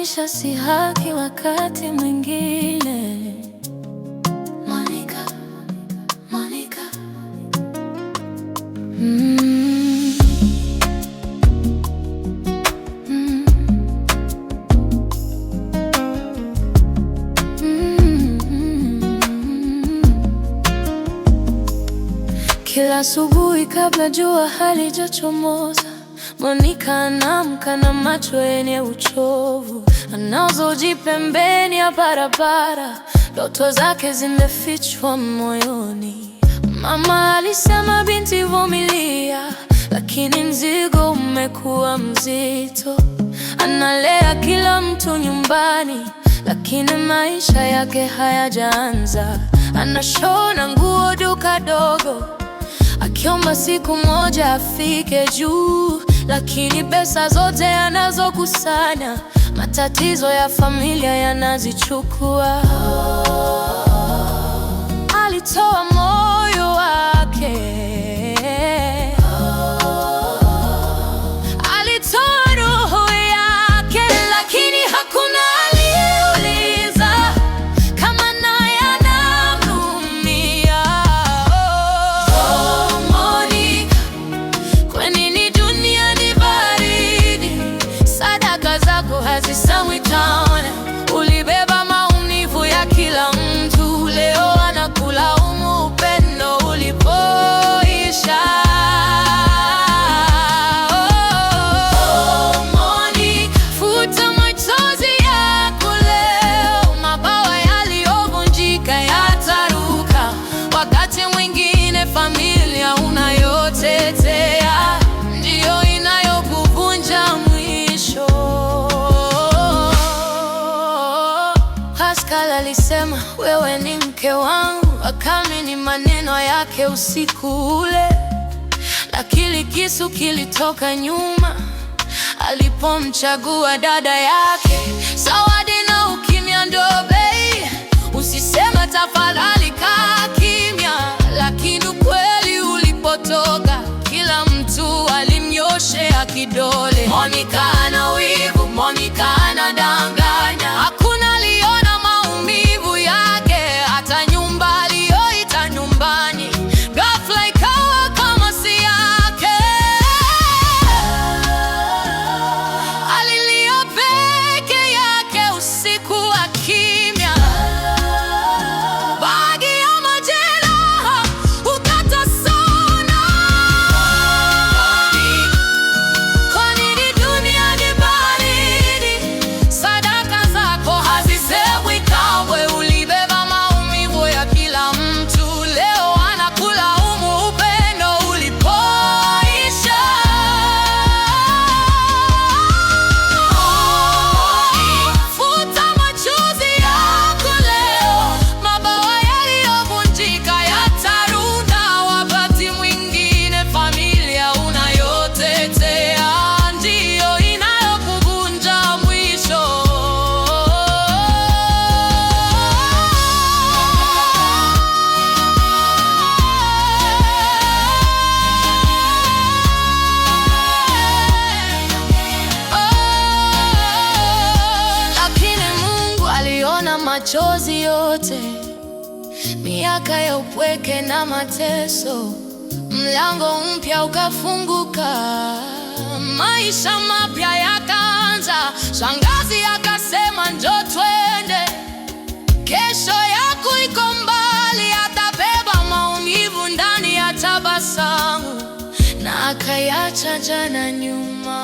Maisha si haki wakati mwingine. Monica, Monica. Kila asubuhi kabla jua halijachomoza, Monica anaamka na macho yenye uchovu. Anauza uji pembeni ya barabara, ndoto zake zimefichwa moyoni. Mama alisema, "Binti, vumilia," lakini mzigo umekuwa mzito. Analea kila mtu nyumbani, lakini maisha yake hayajaanza. Anashona nguo duka dogo, akiomba siku moja afike juu, lakini pesa zote anazokusanya, matatizo ya familia yanazichukua. Alitoa moyo wake, alitoa roho yake, lakini hakuna aliyeuliza kama naye anaumia. Oh, Monica, kwa nini dunia ni baridi? Sadaka zako hazisemwi tena. Ulibeba maumivu ya kila mtu, leo anakulaumu upendo ulipoisha. Oh, Monica, futa machozi yako leo, mabawa yaliyovunjika yataruka. Wakati mwingine familia unayotetea ndiyo inayokuvunja mwisho. Pascal alisema, "Wewe ni mke wangu," akaamini maneno yake usiku ule, lakini kisu kilitoka nyuma alipomchagua dada yake. Zawadi na ukimya ndo bei. Usisema tafadhali, kaa kimya, lakini ukweli ulipotoka, kila mtu alimnyoshea kidole. Monica ana wivu, Monica anadanganya, hakuna aliona maumivu yake, hata nyumba aliyoita nyumbani ghafla ikawa kama si yake. Alilia peke yake usiku wa kimya, bagi ya majeraha hukata sana. Kwa nini dunia ni baridi? Sadaka zako hazisemwi kamwe. Ulibeba maumivu ya kila mtu, leo anakulaumu upendo ulipoisha. Futa machozi yako leo, mabawa yaliyovunjika yatarunda. Wakati mwingine familia unayotetea ndiyo inayokuvunja mwisho. Oh, lakini Mungu aliona machozi yote, miaka ya upweke na mateso, mlango mpya ukafunguka, maisha mapya yakaanza. Shangazi akasema, "Njoo twende, kesho yako iko mbali." Atabeba maumivu ndani ya tabasamu na akaiacha jana nyuma.